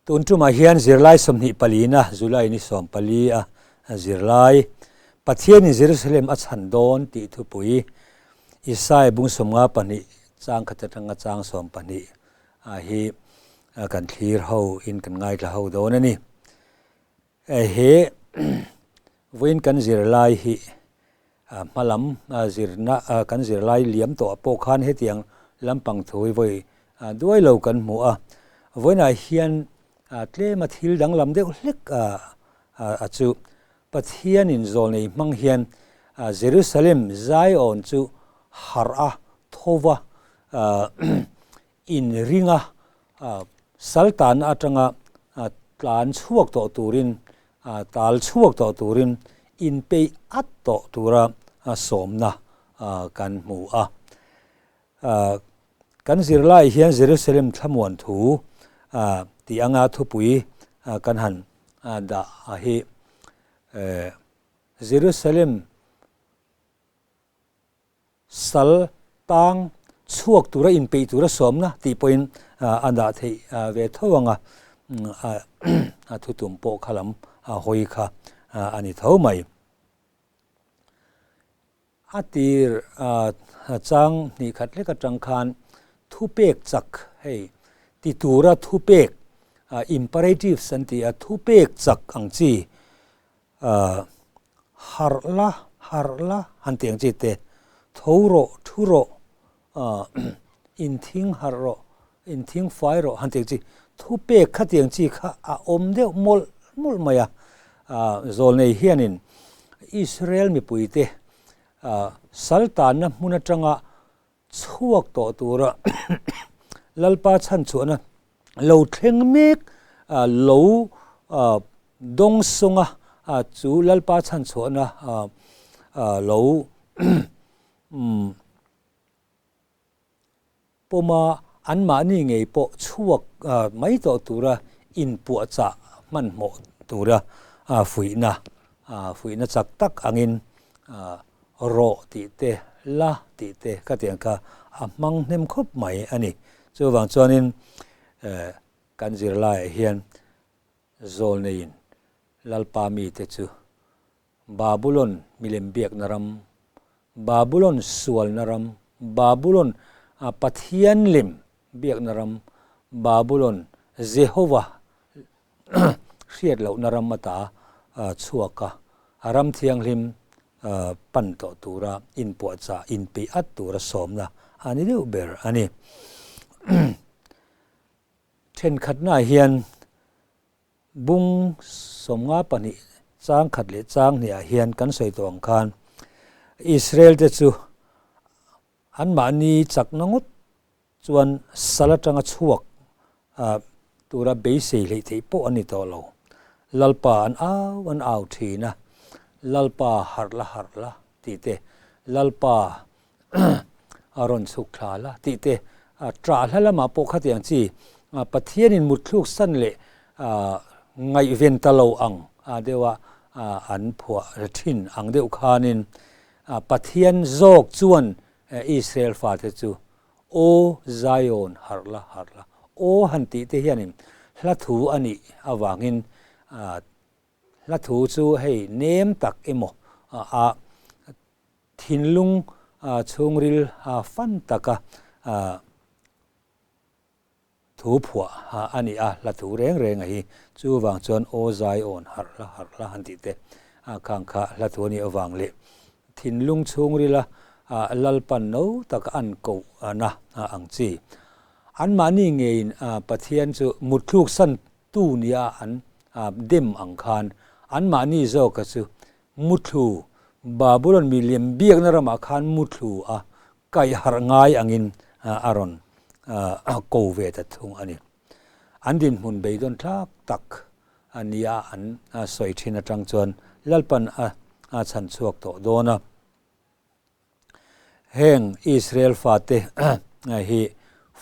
Tun tumah hian zirlai 24na July ni 14 a zirlai Pathianin Jerusalem a chhan dawn tih thupui Isaiah bung 52 chang khat atanga chang 12 hi kan thlir ho in kan ngaithla ho dawn a ni. He vawiin kan zirlai hi hmalam zirna kan zirlai liam tawh pawh khan hetiang lampang thu hi vawi duai lo kan hmu a. Vawiinah hian tlema thil danglam deuh hlek a chu Pathianin zawlnei hmang hian Jerusalem Zion chu harh a thova inringa saltana atanga tlan chhuak tawh turin, tal chhuak tawh turin inpeih at tawh tura sawmna kan hmu a. Kan zirlai hian Jerusalem thlamuan thu tih anga thupui kan han dah hi Jerusalem Sal tang chhuak tura inpeih tura sawmna tih pawhin a dah theih ve tho ang a, a thutum pawh kha lam a hawi kha a ni tho mai. A tir chang hnih khat hlek atang khan thupek chak hei ti tura thupek imperatives an ti a, thupek chak ang chi Harh la, harh la han tih ang chi te, tho rawh, thu rawh, inthing harh rawh, inthing fai rawh han tih ang chi, thu pek kha tih ang chi kha a awm deuh mawlh mawlh mai a. Zawlnei hianin Israel mipuite saltanna hmun atanga chhuak tawh tura Lalpa chhanchhuahna lo thleng mek lo dawng sawnga chu Lalpa chhanchhuahna lo pawma anmahni ngei pawh chhuak mai tawh tura inpuahchah hmanhmawh tura fuihna fuihna chak tak angin rawh tih te, la tih te ka tih ang kha a hmang hnem khawp mai a ni. Chuvang chuanin kan zirlaiah hian Zawlneiin Lalpa mite chu Babulon milem biakna ram, Babulon sualna ram, Babulon Pathian lem biakna ram, Babulon Jehova hriat lohna ram ata chhuak a, a ram thianghlim pan tawh tura inpuahchah, inpeih at tura sawmna a ni deuh ber a ni. Thenkhatnaah hian bung 52 chang khat leh chang hnihah hian kan sawi tawh ang khan Israel te chu anmahni chakna ngawt chuan sal atanga chhuak tura beisei hleih theih pawh a ni tawh lo. Lalpa an au an au thin a, Lalpa harh la harh la tih te, Lalpa a rawn chhuk thla la tih te, ṭah hla lamah pawh khatiang chi Pathianin mutthluk san leh ngaihven ta lo ang deuha an phuah thin ang deuh khanin Pathian zawk chuan Israel fate chu Aw Zion harh la harh la, aw han tih te hianin hla thu a nih avangin hla thu chu hei nem tak emaw a thinlung chhungril fan taka Thu phuah a ni a, hla thu reng reng a hi. Chuvang chuan aw zai awn harh la harh la han tih te khang kha hla thu a nih avang leh thinlung chhungrila Lalpan no taka an koh na ang chi. Anmahni ngeiin Pathian chu mutthluk san tu nia an dem ang khan anmahni zawka chu muthlu Babulon miliam biakna ramah khan muthlu a kaih harh ngai angin a rawn ko ve ta thung a ni. An dinhmun beidawn thlak tak a nia an sawi thin atang chuan Lalpan a chhan chhuak tawh dawn a. Heng Israel fate hi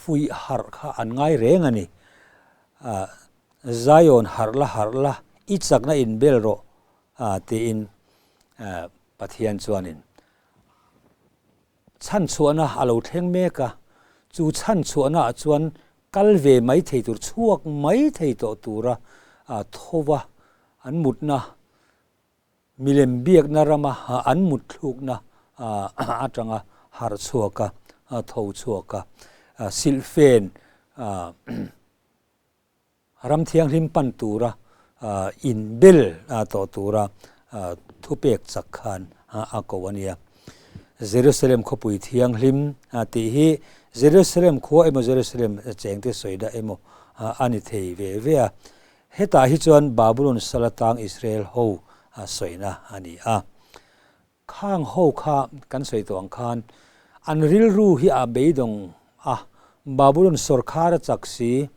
fuih harh kha an ngai reng a ni. Zion harh la harh la, i chakna inbel rawh tiin Pathian chuanin Chhanchhuahna a lo thleng mek a, chu chhanchhuahnaah chuan Kal ve mai thei tur, chhuak mai thei tawh tura thova an mutna, milem biakna rama an mut thlukna atanga harh chhuak a, tho chhuak a, silhfen Ram thianghlim pan tura inbel tawh tura thupek chak khan a ko a nia. Jerusalem khawpui thianghlim tih hi Jerusalem khua emaw Jerusalem chengte sawi dah emaw a ni thei ve ve a. Hetah hi chuan Babulon sal atang Israel ho sawina a ni a. Khang ho kha kan sawi tawh ang khan an rilru hi a beidawng a, Babulon sawrkhar a chak si,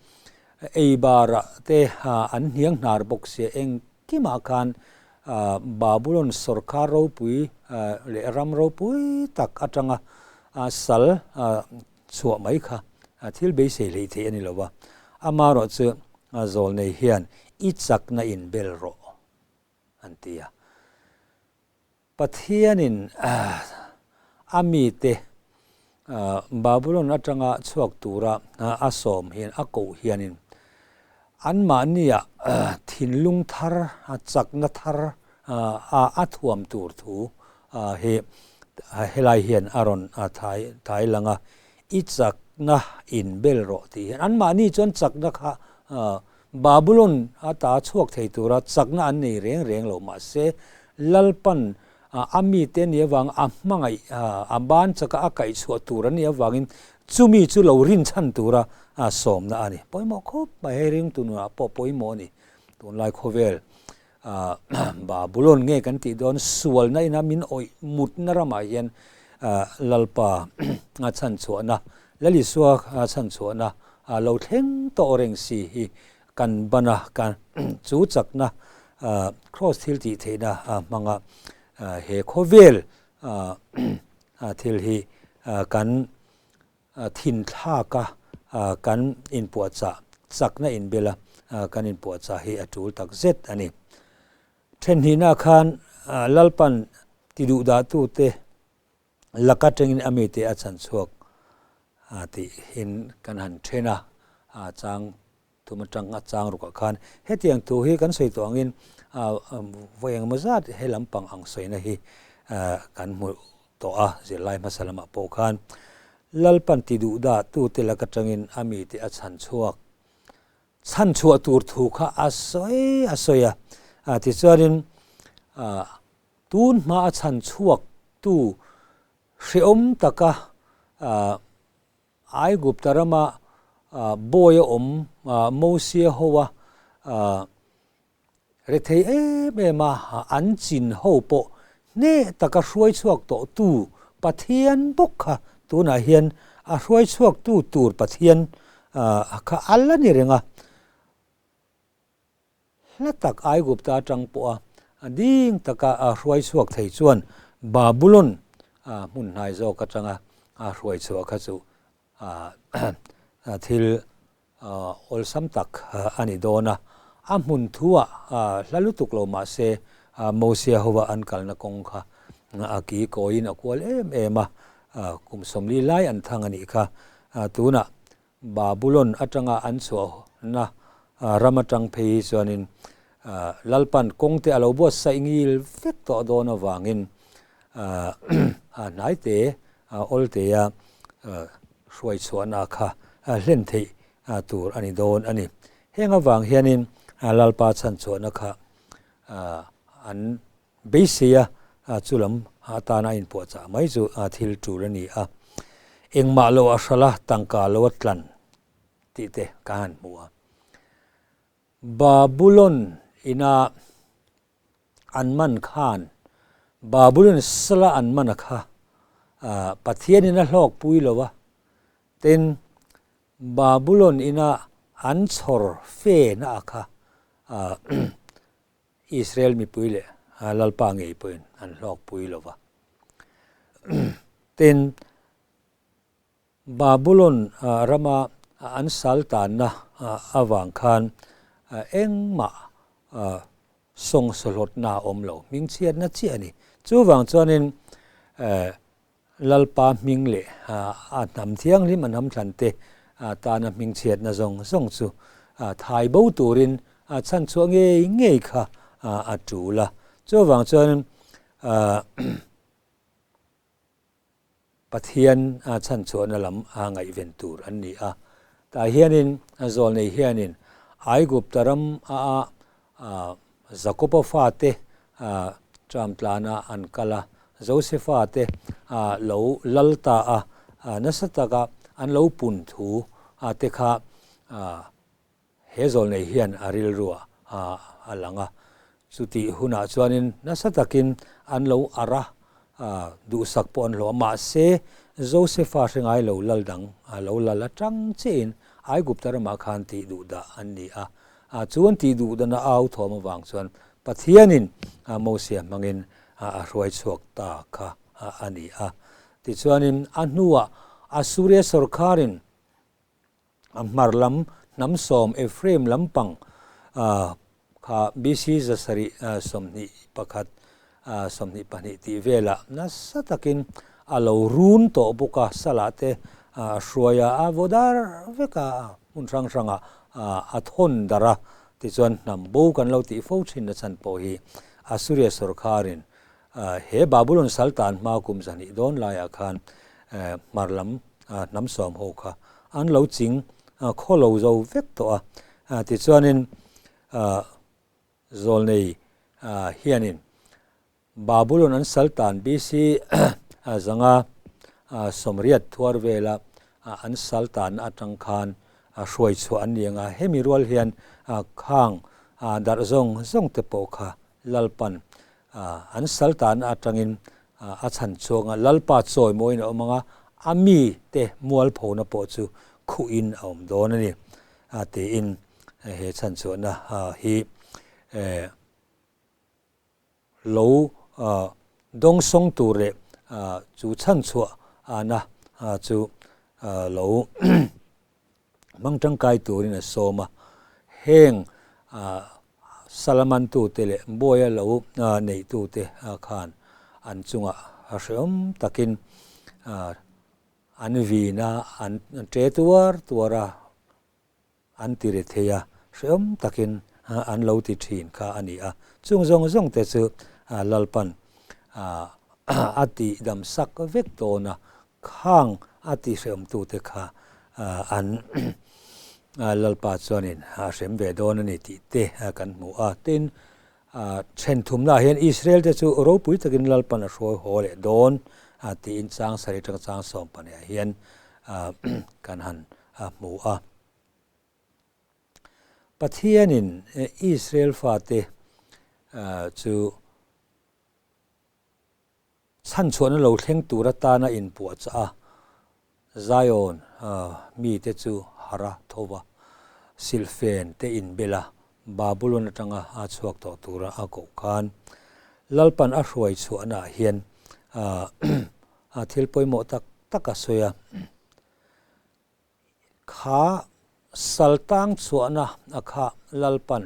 eibar ah te an hniang hnar bawk sia, engkimah khan Babulon sawrkhar ropui leh ram ropui tak atanga sal chhuah mai kha thil beisei hleih theih a ni lo va, amaherawhchu zawlnei hian i chakna inbel rawh an ti a. Pathianin a mite Babulon atanga chhuak tura a sawm hian, a koh hianin anmahnia thinlung thar, chakna thar a thuam tur thu hi helai hian a rawn thai lang a, I chakna inbel rawh tih hian anmahni chuan chakna kha Babulon ata chhuak thei tura chakna an nei reng reng lo mahse, Lalpan a mite a nih avang a hmangaih a ban chaka a kaihchhuah tur a nih avangin chumi chu lo rinchhan tura sawmna a ni. Pawimawh khawp mai hei ringtu nunah pawh pawimawh a ni. Tunlai khawvel Babulon nge kan tih dawn sualna ina min awih mutna ramah hian Lalpa a chhanchhuahna, Lal Isua chhanchhuahna lo thleng tawh reng si hi kan ban a, kan chu chakna Kraws thil tih theihna hmanga he khawvel thil hi kan Thinthlaka kan inpuahchah chakna inbela kan inpuahchah hi a tul tak zet a ni. Thenhnihna khan Lalpan tiduhdahtute laka tengin a mite a chhanchhuak tihin kan han then a, chang Thum atang a chang rukah khan hetiang thu hi kan sawi tawh angin vawi engemaw zat he lampang ang sawina hi kan hmu tawh a, zirlai hmasa lamah pawh khan Lalpan ti duh dah tute lak atangin a mite a chhan chhuak chhan chhuah tur thu kha a sawi a sawi a, tichuanin tun hma a chhan chhuak tu hrehawm taka Aigupta rama bawi a awm Mosia hoa rethei em em a an chin ho pawh hneh taka hruai chhuak tawhtu Pathian bawk kha tunah hian a hruai chhuaktu tur Pathian kha a la ni reng a. Hla tak Aigupta atang pawha ding taka a hruai chhuak thei chuan Babulon hmun hnai zawk atanga a hruai chhuah kha chu thil awlsam tak a ni dawn a. A hmun thuah hla lutuk lo mah se Mosia hova an kalna kawng kha a ki kawiin a kual em em a, kum 40 lai an thang a nih kha. Tunah Babulon atanga an chhuahna ram atang phei hi chuanin Lalpan kawngte a lo buatsaih ngil vek tawh dawn avangin hnaite awltea hruai chhuahna kha hlen theih tur a ni dawn a ni. Heng avang hianin Lalpa chhanchhuahna kha an Beisei a, chu lam atana a inpuahchah mai chu thil tul a ni a. Engmah lo a hralh a, tangka lo a tlan tih te ka han hmu a. Babulon ina an man khan Babulon sala an man a kha Pathianin a hlawkpui lo a, tin Babulon ina an chhawr fe na a kha Israel mipui leh Lalpa ngei pawhin an hlawkpui lo va. Tin, Babulon rama an sal tanna avang khan engmah sawngsawhlawtna a awm lo, hmingchhiatna chiah a ni. Chuvang chuanin Lalpa hming leh a hnam thianghlim a hnam thlan te tana hmingchhiatna zawng zawng chu thai bo turin chhanchhuah ngei ngei kha a tul a. Chuvang chuan Pathian chhanchhuahna lam ngaihven tur an ni a. Tah hianin zawlnei hianin Aigupta ram a Jakoba fate ṭam tlana an kal a, Josefa te lo lal ta a, nasa taka an lo pun thu te kha He zawlnei hian a rilruah a lang a, chutih hunah chuanin nasa takin an lo ar a, duhsak pawh an hlawh a, mahse Josefa hre ngai lo lal dang a lo lal atang chiahin Aigupta ramah khan tih duh dah an ni a, chu an tih duh dana au thawm avang chuan Pathianin Mosia hmangin a hruai chhuak ta kha a ni a. Tichuanin a hnuah Assuria sawrkharin A hmar lam hnam sawm Ephraim lampang kha BC 721, 22 tih velah nasa takin a lo run tawh bawk a, salah te a hruai a, a vaw dar vek a, hmun hrang hrangah a thawn darh a, tichuan hnam bo kan lo tih fo thin na chhan pawh hi Assuria sawrkharin He Babulon sal tan hma kum zahnih dawn laiah khan hmar lam hnam sawm ho kha an lo ching khaw lo zo vek tawh a. Tichuanin Zawlnei hianin Babulon an sal tan BC zanga sawmriat thuar vela an sal tanna atang khan hruai chhuah an ni ang a. Hemi rual hian khang darh zawng zawng te pawh kha Lalpan an sal tanna atangin a chhan chhuak a, Lalpa chawi mawiin a awm ang a, a mite mualphona pawh chu khuhin a awm dawn a ni, tiin he chhanchhuahna hi lo dawngsawng tur leh chu chhanchhuahna chu lo Hmang tangkai turin a sawm a, heng salamantute leh buaia lo neihtute khan an chungah hrehawm takin an vin a, an ṭe tuar tuar a, an ti ri thei a, hrehawm takin an lo ti ṭhin kha a ni a. Chung zawng zawng te chu Lalpan a tihdam sak vek dawn a, Khang a tihrehawmtute kha an Lalpa chuanin a hrem ve dawn a ni tih te kan hmu a. Tin, then thumnaah hian Israelte chu ropui takin Lalpan a hruai haw leh dawn tiin chang sarih atanga chang sawmpahnih ah hian kan han hmu a. Pathianin Israel fate chu Chhanchhuahna lo thleng tur atana inpuahchah a, Zion mite chu harh a tho va, silhfen te inbel a, Babulon atanga a chhuak tawh tura a koh khan Lalpan a hruai chhuahnaah hian thil pawimawh tak tak a sawi a. Kha saltang chhuahna a kha Lalpan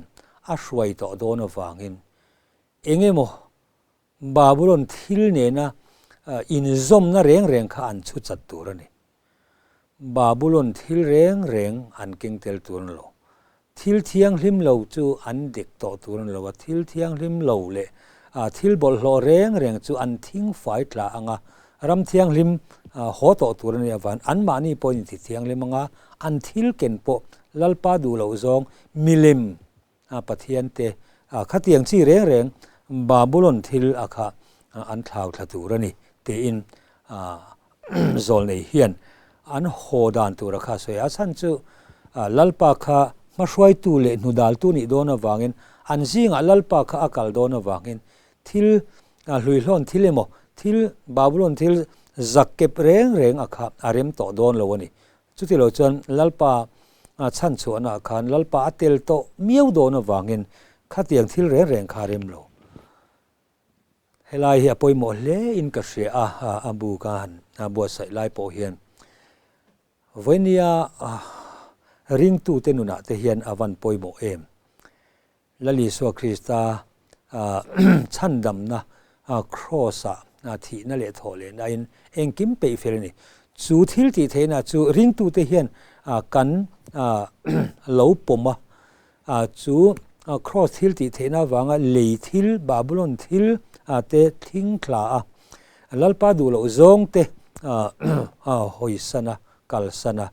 a hruai tawh dawn avangin eng emaw Babulon thil nena inzawmna reng reng kha an chhu chat tur a ni. Babulon thil reng reng an keng tel tur a ni lo. Thil thianghlim lo chu an dek tawh tur a ni lo a, thil thianghlim lo leh thil bawlhhlawh reng reng chu an thing fai tla ang a, ram thianghlim haw tawh tur a nih avangin anmahni pawhin inti thianghlim ang a, an thil ken pawh Lalpa duh loh zawng milem A Pathiante khatiang chi reng reng Babulon thil a kha an thlau thla tur a ni tiin zawlnei hian an haw dan tur a kha sawi a. A chhan chu Lalpa kha hmahruaitu leh hnudaltu nih dawn avangin an zingah Lalpa kha a kal dawn avangin thil hluihlawn thil emaw thil Babulon thil zakkep reng reng a kha a rem tawh dawn lo a ni. Chutilo chuan Lalpa chhanchhuahnaah khan Lalpa a tel tawh miau dawn avangin khatiang thil reng reng kha a rem lo. Helai hi a pawimawh hle in ka hria a, a bu ka han buatsaih lai pawh hian vawinia ringtute nunah te hian a van pawimawh em. Lal Isua Krista chhandamna Kraws-ah thihna leh thawh lehnain engkim peih fel a ni. Chu thil tih theihna chu ringtute hian kan lo pawm a, chu Kraws thil tih theihna avanga lei thil, Babulon thil te thling thla a, Lalpa duh loh zawng te hawisan a, kalsan a,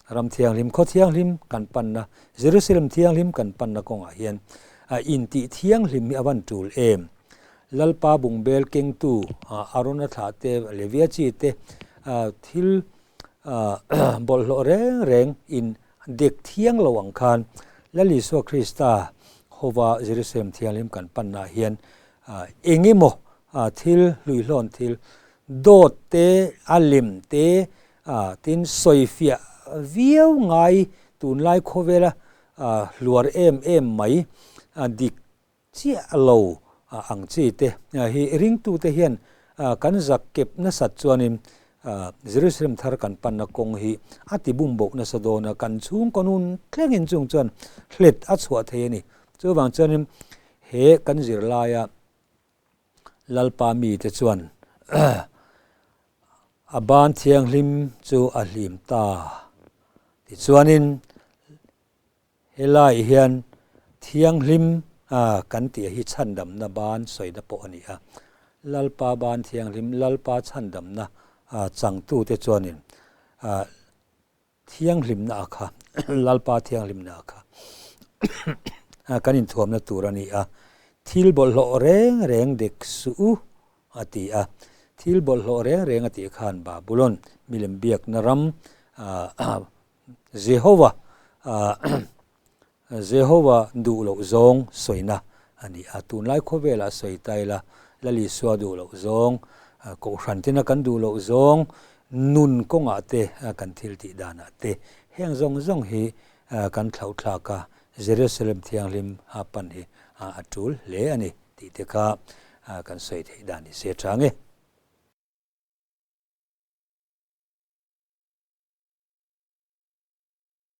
Ram thianghlim, khaw thianghlim kan panna, Jerusalem thianghlim kan panna kawngah hian intih thianghlim hi a van tul em? Lalpa bungbel kengtu Arona thlah te, Levia chi te thil bawlhhlawh reng reng in dek thiang lo ang khan Lal Isua Krista hova Jerusalem thianghlim kan pannaah hian eng emaw thil hluihlawn thil dawt te, a lem te, Tin, sawifiah viau ngai tunlai khawvela hluar em em mai dik chiah lo ang chi te hi ringtute hian kan zak kep nasat chuanin Jerusalem thar kan panna kawng hi a ti bum bawk nasa dawn a, kan chhungkaw nun thlengin chung chuan hlet a chhuah thei a ni. Chuvang chuanin he kan zirlaia Lalpa mite chuan a ban thianghlim chu a hlim ta. Tichuanin helai hian thianghlim kan tih hi chhandamna ban sawina pawh a ni a. Lalpa ban thianghlim, Lalpa chhandamna changtute chuanin Thianghlimna a kha, Lalpa thianghlimna a kha kan inthuamna tur a ni a, thil bawlhhlawh reng reng dek suh u a ti a. Thil bawlhhlawh reng reng a tih khan Babulon milem biakna ram Jehova Jehova duh loh zawng sawina a ni a. Tunlai khawvelah sawi ta ila, Lal Isua duh loh zawng, Kohhran tena kan duh loh zawng, nun kawngah te, kan thil tih danah te, heng zawng zawng hi kan thlauhthlak a, Jerusalem thianghlim pan hi a tul hle a ni tih te kha kan sawi theih dan ni se chang e.